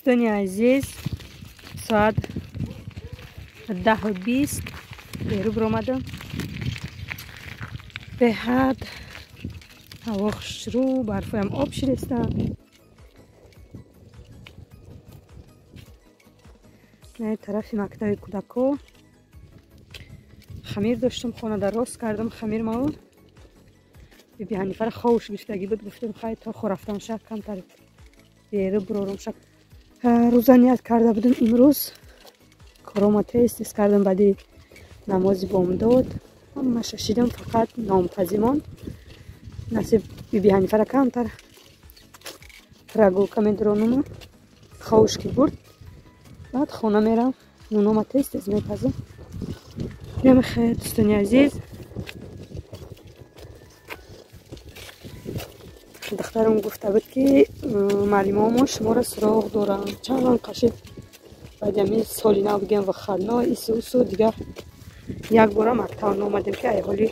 Дӯстони азиз, соат 10:20 беру биромадам. Беҳад ҳаво хушрӯ, барфоям об шидистам. На тарафи мактаби кӯдако хамир доштам, хонада рост кардам хамир мау. Биби Ҳанифара ховш гирифтагӣ буд, гуфтем хай то хорафтан ша камтар беру бурорам ша. Рӯза ният карда будам имрӯз. Корома тез тез кардам баъди намози бомдод. Ҳамаша шидам, фақат номпазӣ монд. Насиб Биби Ҳанифара камтар прогулка медуронум, ховш ки бурд. Баъд хона мерам, нунома тез тез мепазам. Намехайр дӯстони азиз. Духтарам гуфта буд ки муаллимомо шуморо суроғ доранд. Чанд он қашид баъди ҳамин соли нав бигем выходно ису дигар як бора мактаб наомадем ки айҳоли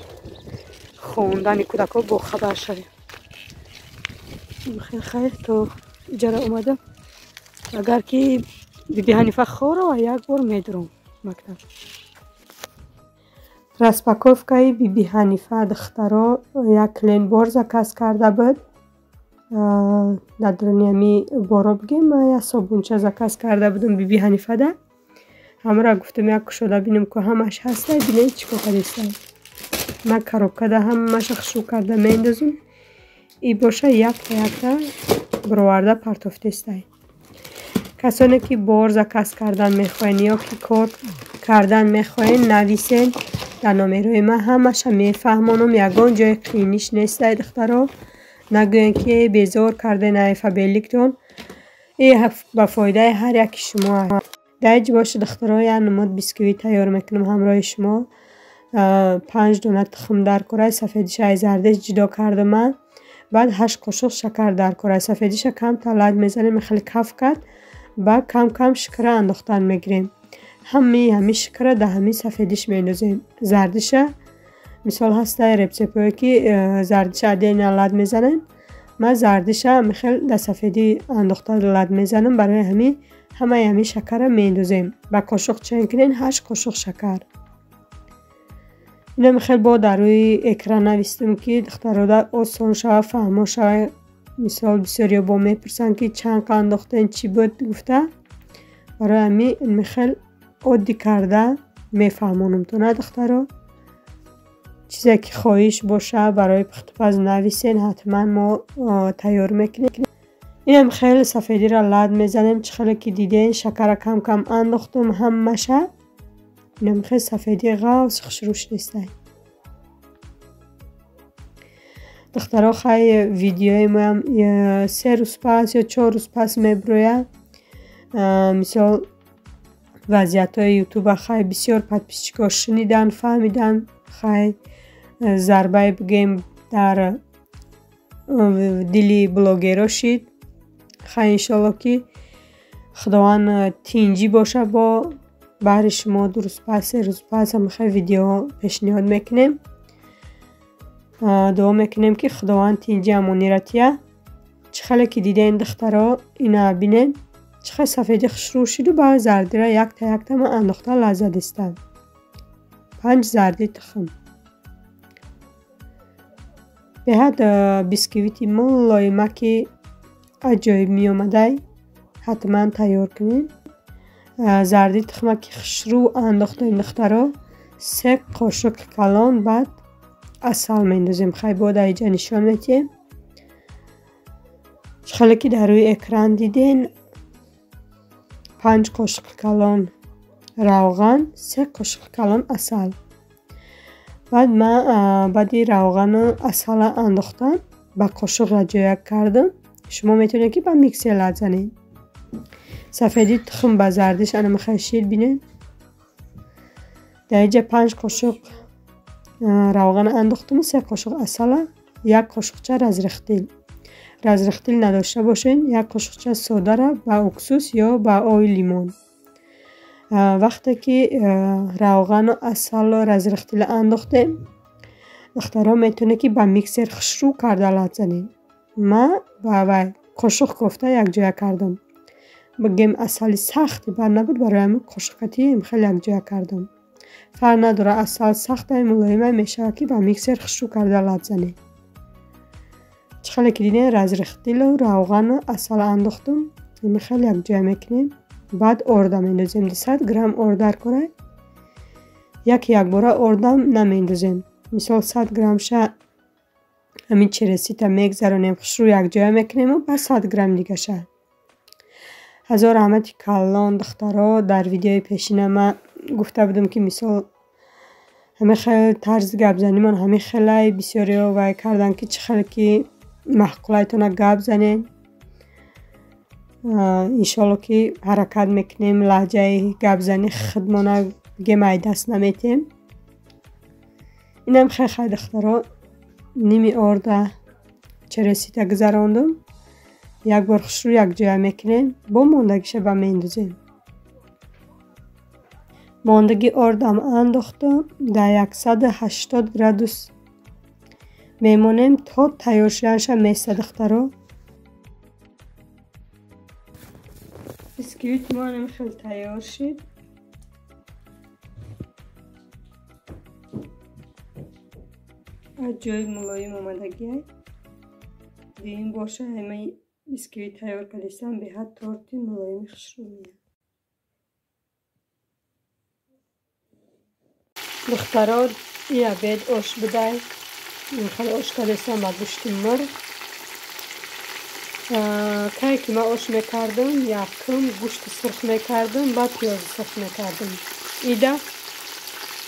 хондани кӯдакҳо бохабар шавем. Хайр то иҷара омадам. Агар ки Биби Ҳанифа хора як бор медурам мактаб. Распаковкаи Биби Ҳанифа духтаро як кленбор заказ карда буд. Дар дуруни ҳами боро бигем ман як собунча заказ карда будам Биби Ҳанифада. Ҳамаро гуфтам як кушода бинем ку ҳамаш ҳаста, бинед чӣ кор кардистам. Ман коробкада ҳамаша хушрӯ карда меандозам. И боша якта якта бироварда партофтестай. Касоне ки бор заказ кардан мехоҳен ё ки кор кардан мехоҳен, нависен дар номерои ман, ҳамаша мефаҳмонам. Ягон ҷои қииниш нестай духтаро. Нагӯен ки безор карден ай Фаберликтон. И ба фоидаи ҳар яки шумо. Дар ҷи боша духтаро як намуд бисквит тайёр мекунам ҳамроҳи шумо. 5 дона тухм дар кораи сафедиша ай зардиш ҷудо кардам ман. Баъд 8 қошуқ шакар дар кораи сафедиша кам талат мезанем, хеле каф кард. Баъд кам кам шикара андохтан мегирем. Ҳамаи шикара дар ҳамин сафедиш меандозем. Зардиша мисол ҳастай рецептҳое ки зардиша отдельно лад мезанем. Ман зардиша хел дар сафедӣ андохта лад мезанам. Барои ҳамин ҳамаи ҳамин шакара меандозем. Ба қошуқ чен кунен 8 қошуқ шакар. Инам хел бо дар рӯи экран навистам ки духтарода осон шава, фаҳмо шава. Мисол бисёриё бо мепурсанд ки чанд қа андохтен, чӣ буд гуфта. Барои ҳамин хел оддӣ карда мефаҳмонам то на духтаро. Чизе ки хоҳиш боша барои пухтупаз нависен, ҳатман мо тайёр мекунем. Инам хеле сафедиро лад мезанем. Чӣ хеле ки диден шакара кам кам андохтам ҳамаша. Инам хеле сафеди ғафс хушрӯ шудистай. Духтаро хай видеои моям 3 рӯз пас ё 4 рӯз пас меброяд. Мисол вазъиятҳои ютуба хай бисёр подписчикҳо шунидан, фаҳмидан. Хай зарбае бигем дар дили блогеро шид. Хай иншолло ки Худованд тинҷӣ боша бо баҳри шумо 2 рӯз пас, 3 рӯз пас ҳамихел видео пешниҳод мекунем. Дуо мекунем ки Худованд тинҷӣ амонира тия. Чӣ хеле ки диден духтаро, ина бинен чӣ хел сафеди хушрӯ шиду баъд зардира якта якта ман андохта лаззат дистам. 5 зарди тухм. Беҳад бисквити мулоимаки аҷоиб меомадай. Ҳатман тайёр кунед. Зарди тухма ки хушрӯ андохтем духтаро, 3 қошуқи калон баъд асал меандозем. Хай бо дар инҷа нишон медиҳем. Чӣ хеле ки дар рӯи экран диден, 5 қошуқи калон равған, 3 қошуқи калон асал. Баъд ман баъди равғану асала андохтам ба қошуқ ҷоя кардам. Шумо метавонед ки ба миксер лад занед. Сафеди тухм ба зардиш ана мехоҳед шир бинед. Дар инҷа 5 қошуқ равған андохтам, 3 қошуқ асала, 1 қошуқча разрыхтил. Разрыхтил надошта бошед, 1 қошуқча содара ба уксус ё ба оби лимон. Вақте ки равғану асалу разрыхтила андохтем, духтаро метавонед ки ба миксер хушрӯ карда лад занед. Ман ба вай қошуқ кофта якҷоя кардам. Бигем асали сахти бад набуд, барои ҳамин қошиқатӣ хеле якҷоя кардам. Фарқ надорад, асал сахтай мулоимай мешавад, ки ба миксер хушрӯ карда лат занед. Чӣ хеле ки дидем, разрыхлителу равғану асал андохтум. Ин хеле якҷоя мекунем. Баъд орда мендозем. 200 грамм ордар кора. Як якбора ордам намендозем. Мисол 100 граммша ҳамин чересита мегзаронем, хушрӯ якҷоя мекунему баъд 100 грамм дигаша. Ҳазор раҳмати калон, духтаро. Дар видеои пешина ман гуфта будам, ки мисол ҳамин хел тарзи гапзанимон ҳамин хелай бисёриҳо вай карданд, ки чӣ хеле ки маъқулайтона гап занед. Иншоалло, ки ҳаракат мекунем, лаҳҷаи гапзани худмона бигем ай даст наметем. Инам хел хай, духтаро, ними орда чересита гузарондум. Як бор хушрӯ якҷоя мекунем, бо мондагиша ба мендозем. Мондаги ордам андохтум, дар 180 градус мемонем то тайёр шуданаша места, духтаро. Бисквити мо ҳамин хел тайёр шид. Аҷоиб мулоим омадагиай. Дуюм боша ҳамаи бисквит тайёр кардистам, беҳад торти мулоими хушрӯ меяд. Духтаро, ин обед ош будай. Хеле ош кардистам ба гӯшти мурғ. Кае ки ман ош мекардам, якум гӯшти сурх мекардам, баъд пиёзи сурх мекардам. Ида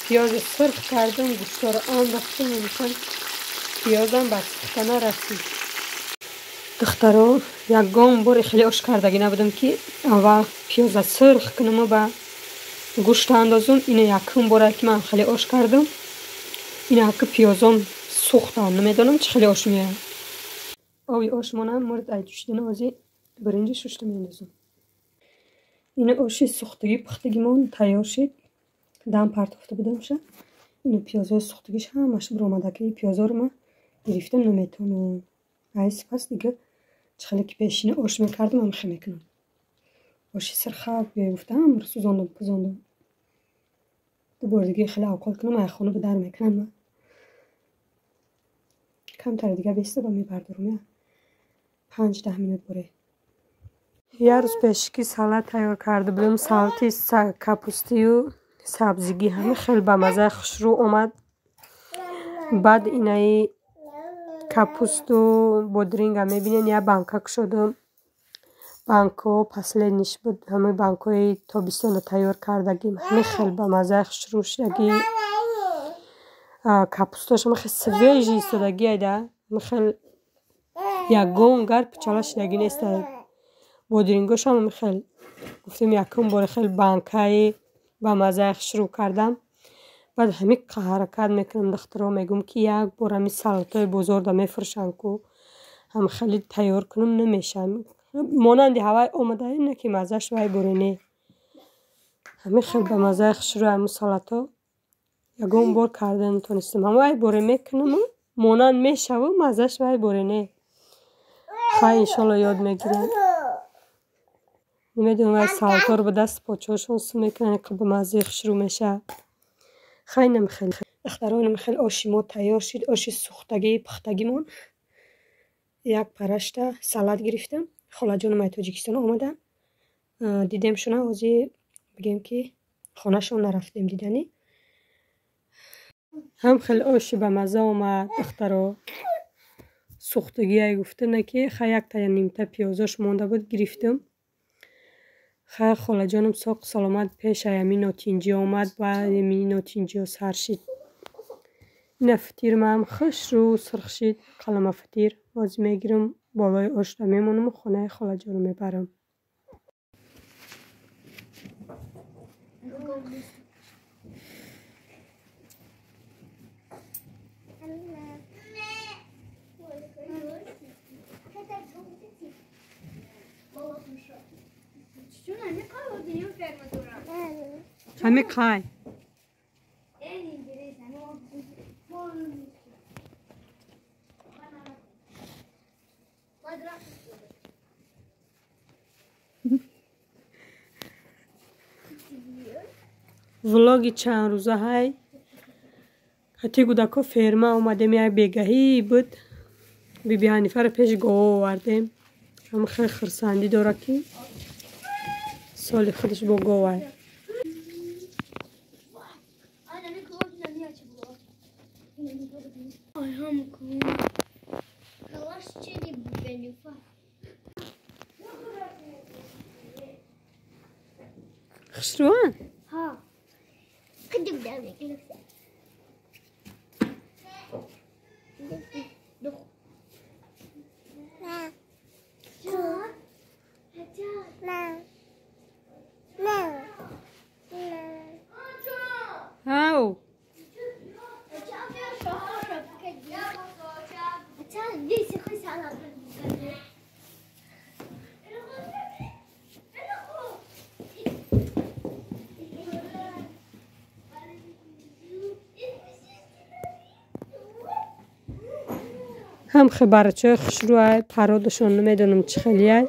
пиёзи сурх кардам, гӯштҳоро андохтам, мисол пиёзам ба сӯхтана расид. Духтаро, ягон бор хеле ош кардагӣ набудам, ки аввал пиёза сурх кунаму ба гӯшта андозум. Ина якум боре, ки ман хеле ош кардам. Ина ки пиёзом сӯхтанд, намедонам чӣ хеле ош меояд. Оби ошмонам мурд ай ҷӯшидана, ҳозир биринҷи шушта меандозам. Ина оши сӯхтагӣ пухтагимон тайёр шид. Дам партофта будамша. Ина пиёзои сӯхтагиш ҳамаш биромада, ки пиёзоро ман гирифта наметавонам. Ай сипас дига чӣ хеле ки пешина ош мекардам, ҳамихел мекунам. Оши сирха биёй гуфта ҳамаро сӯзондам, пузондам. Ду бори дига хеле авқот кунам, ай хона ба дар мекунам ман. Камтаре дига беста ба мебардорам. 5-10 минут боре. Як рӯз пеш ки салат тайёр карда будам, салати капустию сабзигӣ ҳамин хел ба маззаи хушрӯ омад. Баъд инаи капусту бодринга мебинед, як банка кушодам. Банкҳо последниш буд, ҳамаи банкҳои тобистонро тайёр кардагим. Ҳамин хел ба маззаи хушрӯ шудагӣ. Капустааш ҳамин хел свежий истодагӣ айда. Ҳамин хел ягон гар пичала шудагӣ нестай. Бодрингошам ҳамин хел гуфтем, якум бор хел банкаи ба маззаи хушрӯ кардам. Баъд ҳамин ҳаракат мекунам, духтаро, мегӯм, ки як бор ҳамин салатҳои бозорда мефурӯшанд ку, ҳам хеле тайёр кунам, намешавад. Монанди ҳавай омадаи, не ки маззааш вай боре не. Ҳамин хел ба маззаи хушрӯи ҳамун салатҳо ягон бор карда натонистам. Ҳамвай боре мекунаму монанд мешаву маззааш вай боре не. Хай, иншоалло, ёд мегирем. Намедонам, вай салатҳоро ба даст почаҳошон су мекунанд, ки ба маззаи хушрӯ мешавад. Хай, намихел. Духтаро, намихел оши мо тайёр шид, оши сӯхтагии пухтагимон. Як парашта салат гирифтам. Холаҷонам ай Тоҷикистон омаданд. Дидемшона, ҳозир бигем, ки хонашон нарафтем диданӣ. Ҳам хеле оши ба мазза омад, духтаро. Сӯхтагие гуфта не ки хай, яктая нимта пиёзош монда буд, гирифтам. Хай, холаҷонам соқу саломат пешай ҳамин нотинҷӣ омад, баъд ҳамин нотинҷиҳо сар шид. Ина фитирмам хушрӯ сурх шид, қалама фитир. Ҳозир мегирам, болои ошда мемонаму хонаи холаҷонам мебарам. Ҳами қай? Влоги чанд рӯза ҳай. Ҳати гудако ферма омадем, як бегаҳӣ буд. Биби Ҳанифаро пеш гово овардем. Ҳам хеле хурсандӣ дорад, ки соли худаш бо говай. Хушрӯан? Ҳав. Ҳам хебарачои хушрӯай, пародашон намедонам чӣ хелияй.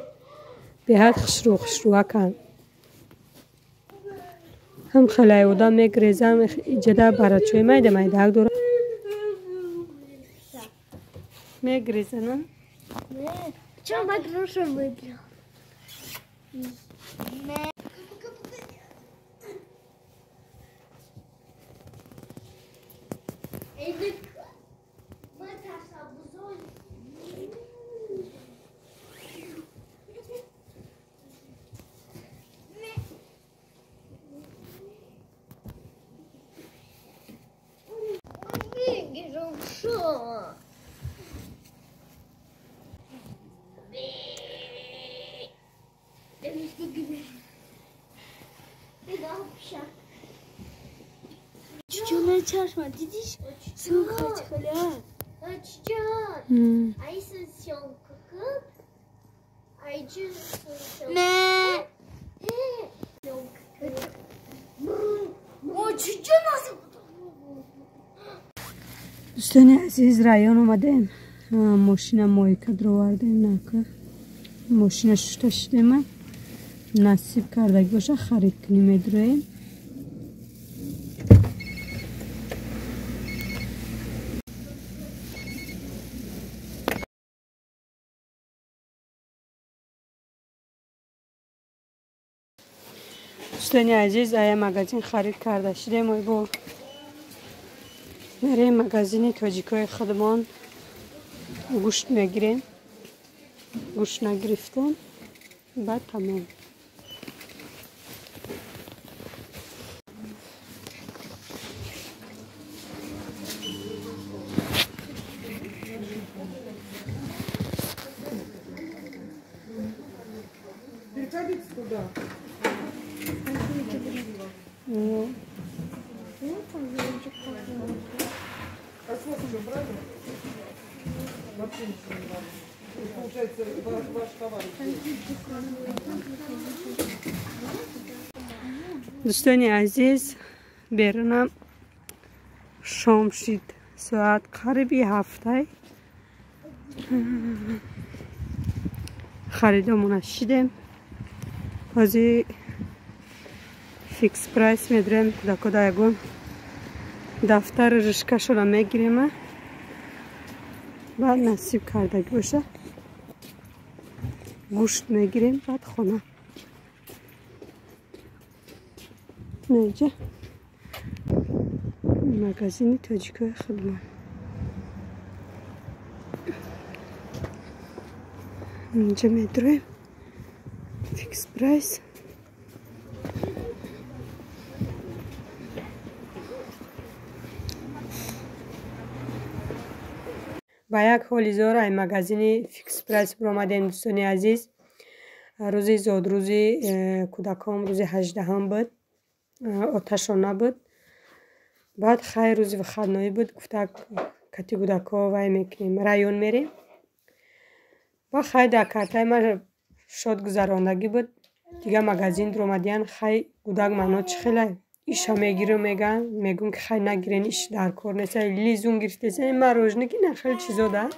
Беҳад хушрӯ хушрӯаканд. Ҳам хелай одам мегрезам, иҷада барачои майда майдаак дорад. Мегрезана? Дӯстони азиз, район омадем. Мошина мойка даровардем, нака. Мошина шушта шудем. Насиб кардагӣ боша, харид кунем, медроем. Дӯстони азиз, ая магазин харид карда шудем. Ой бо мерем магазини тоҷикои худмон, гӯшт мегирем. Гӯшт нагирифтем, баъд тамом. Переходите туда. А сколько уже брали? Вообще ничего не брали. Получается, ваш товар. Дӯстони азиз, берунам шом шид. Соат қариби 7. Харидомона шидем. Ҳозир фикс прайс медурем, кӯдакода ягон дафтару ручкашонро мегирем. Баъд насиб кардагӣ боша, гӯшт мегирем, баъд хона. Наинҷа магазини тоҷикои худмон. Инҷа медуроем фикс прайс. Ба як ҳоли зор ай магазини фикс прайс биромадем, дӯстони азиз. Рӯзи зодрӯзи кӯдаком рӯзи 18 буд, оташон набуд. Баъд хайр рӯзи выходной буд, гуфта кати кӯдако вай мекунем, район мерем. Ба хай дар картаи ман шод гузарондагӣ буд. Дигар магазин дуромадиян, хай кӯдак мано чӣ хелай иша мегиру меган, мегӯм ки хай нагирен, иш дар кор нест, лизун гирифтеса, ман рожники на хеле чизо да.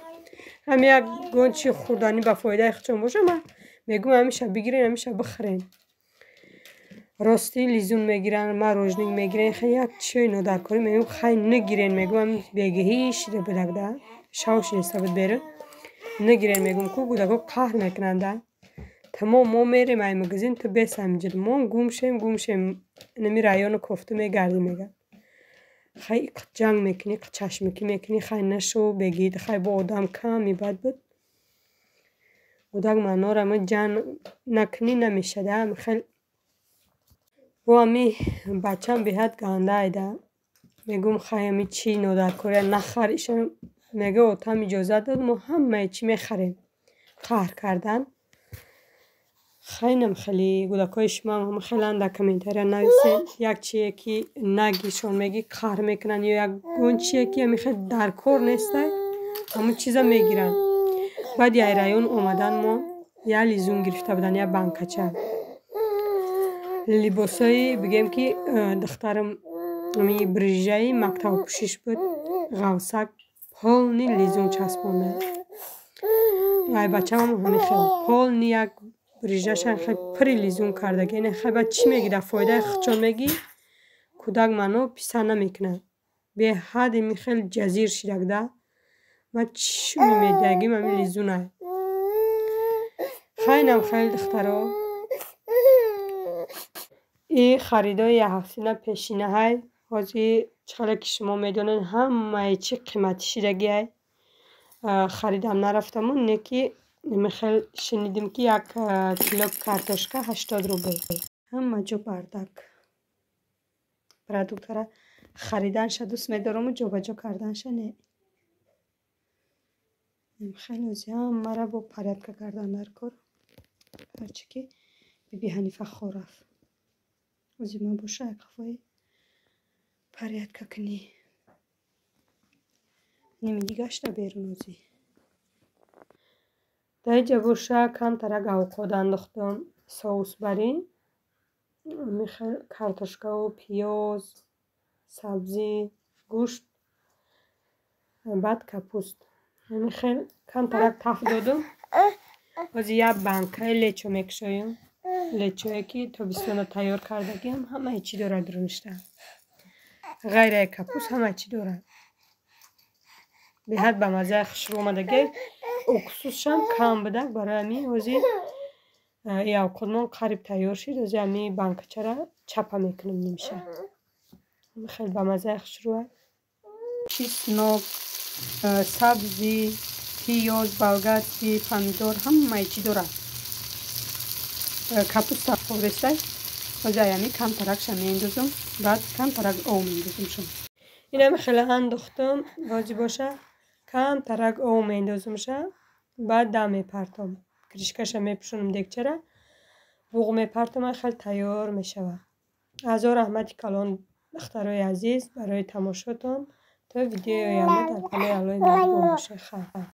Ҳам як гон чи хӯрданӣ ба фоидаи худшон боша, ман мегӯм ҳамеша бигирен, ҳамеша бихӯрен. Ростӣ лизун мегиранд, мороженое мегиранд, хай як чиёи нодаркорӣ мегӯям, хай нагирен мегӯям, бегиҳӣ шида будак да, шав шидаста буд берун. Нагирен мегӯям ку кӯдако қаҳр мекунанд да. Тамом мо мерем ай магазин, ту бес ҳаминҷо мо гум шем, гум шем, инами району кофта мегардем мегӯяд. Хай ҷанг мекунӣ, чашмикӣ мекунӣ, хай нашав, бегид, хай бо одам кам мебад буд. Кӯдак маънора ма ҷанг накунӣ намешада. Хел бо ҳами бачам беҳад ганда айда. Мегӯм хай ҳами чӣ нодаркория нахар, иша мега отам иҷозат дод, мо ҳамаи чӣ мехарем. Қаҳр кардан. Хайнам хеле кӯдакҳои шумоам ҳама хелан дар комментария нависед. Як чие ки нагишон мегӣ қаҳр мекунанд ё ягон чие ки ҳами хел дар кор нестай, ҳамон чиза мегиранд. Баъди ай район омадан мо як лизун гирифта буданд, як банкача. Либосҳои бигем ки духтарам ҳами брижаи мактабпӯшиш буд, ғавсак полный лизун часпонда. Ай бачаам ҳами хел полный як брижаша хел пури лизун кардаги. Яъне хай баъд чӣ мегӣ дар фоидаи худшон мегӣ, кӯдак маъно писанд намекунад. Беҳад ими хел ҷазир шидак да. Ман чӣ медиҳагим ҳами лизунай. Хайнам хел духтаро. И харидои якҳафтина пешинаҳай. Ҳозир чӣ хеле ки шумо медонед, ҳамаи чӣ қиматӣ шидагиай. Харидам нарафтаму, не ки хел шунидим ки як кило картошка 80 рубл. Ҳама ҷо бардак. Продуктара хариданша дӯст медораму ҷобаҷо карданша не. Хеле ози ҳамаро бо порядка кардан дар кор. Ҳарчи ки Биби Ҳанифа хор рафт. Ози ман боша як қафои порядка кунӣ. Ними дигашта берун озӣ. Дар инҷа боша камтарак авқот андохтам соус барин. Михел картошкаву пиёз, сабзӣ, гӯшт, баъд капуст. Хел камтарак таф додум. Ҳозир як банкаи лечо мекушоем. Лечое ки тобистона тайёр кардагиам, ҳамаи чӣ дорад дуруништа. Ғайраи капуст ҳамаи чӣ дорад. Беҳад ба маззаи хушрӯ омадагӣ. Уксусшам кам будак, барои ҳамин ҳозир и авқотмон қариб тайёр шид. Ҳозир ҳамин банкачара чапа мекунем нимша. Хеле ба маззаи хушрӯ. Чеснок, сабзӣ, пиёз, болгарский, помидор ҳамаи чӣ дорад. Капуста хӯрдестай. Ҳозир аями камтаракша меандозам, баъд камтарак об меандозамшон. Инами хеле андохтам, ҳозир боша камтарак об меандозамша, баъд дам мепартом. Крышкаша мепӯшонам дегчара, буғ мепартом, хеле тайёр мешавад. Ҳазор раҳмати калон духтарои азиз барои тамошотон. То видеои оянда дар паноҳи Аллоҳи меҳрубон бошед. Хайр.